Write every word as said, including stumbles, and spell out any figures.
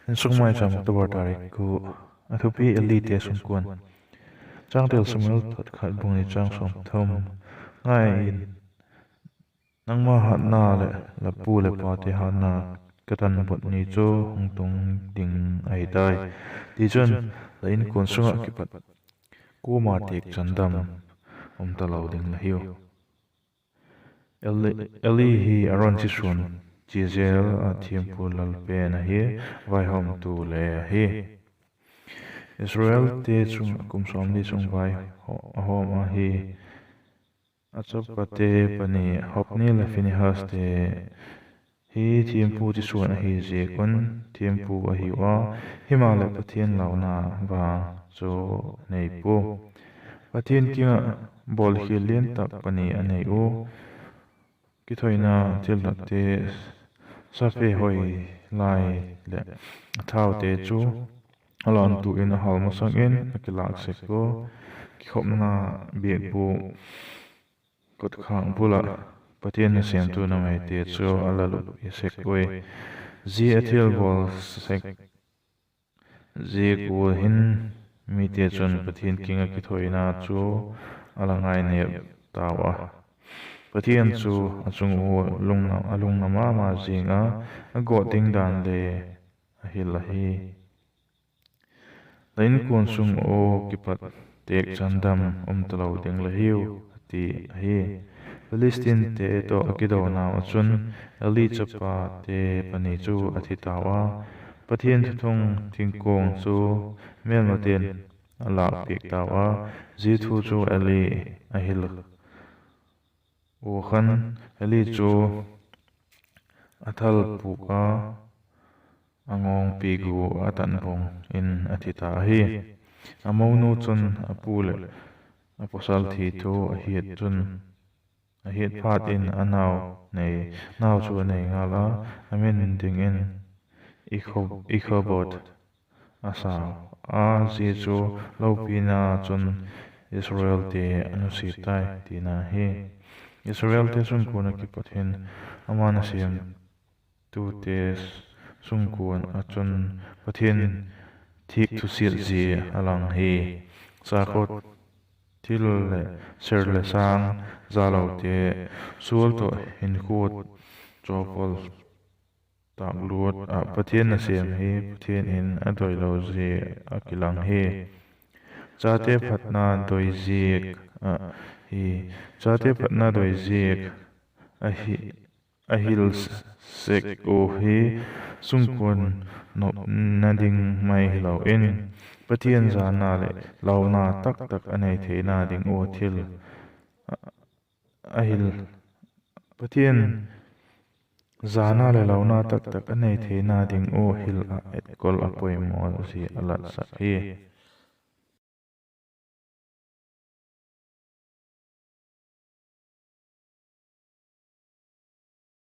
Insung Maicham, October tarik kua. A thupi: Elite sungkuan. Changtel: Samuel thot khat bung ni chang sawmthum. Ngai in, nangma hatna leh la pu leh pate hatna ka tanbut ni chu hung tung ding ahi tai. Tichun, la inkuan sung ah kipat kuama têk chandam um talo ding la hiu. Eli, Eli hi Aron chisuan chia zel ah thiampu lal pen ahi, vaihawmtu le ahi. Israelte chung kum sawmli sung vai a hawm ahi. A chapate pani Hophni leh Phinehas te hi thiampu chisuan ahi ziak un thiampu ahiu a, himaleh Pathian launa vang chu nei pua. Pathian kiang ah bawlkhial lian tak pani a nei u. Kithoina thilhakte, sape hoi lai leh thaute chu a lantu in a hal masang in a kilâk sek ua, kikhopna biakbûk kotkhâk bul ah Pathian nasêmtu numeite chu a la luppi sek ui. Zia a thilbawl sek ziak ua hin mite chun Pathian kiang ah kithoina chu a la ngainêp tau a. Pathian chu a chung ua a lungna ma ma zing a, a gawt ding dan le a hil ahi. La inkuan sung ua kipat têk chandam um talo ding la hiu, a ti ahi. Philistinte tawh a kidonau ah chun Eli chapate pani chu a thi tau a. Pathian thuthung thingkuang chu mêlmate'n a lâkpiak tau a. Zia thu chu Eli a hil ua khan, Eli chu a thal pûk a, a ngawngpi gu a tan bawng in a thi ta ahi. A monu chun a pu leh a pawsal thi thu a hiat phat in a nau chu a nei ngal a, a min dingin Ikhoboth a sa a, zia chu lopina chun Israelte a nusia tai tina hi. Israelte sungkuan ah kipat hin ama nasêmtute sungkuan ah chun Pathian thîk thusiat zia a lang hi. Sakhaw thil leh ser leh sâng zalote, sual tawh hinkhua chawpal tâk luat ah Pathian nasêm hi Pathian in a doilo zia a kilang hi. Chate phatna doi ziak ah hi, chate phatna doi ziak a hil sek u hi sungkuan nopna ding mai hilo in, Pathian zana leh launa taktak a nei theina ding ua thil a hil, Pathian zana leh launa taktak a nei theina ding ua hil ah etkol a poimaw zia a latsak hi.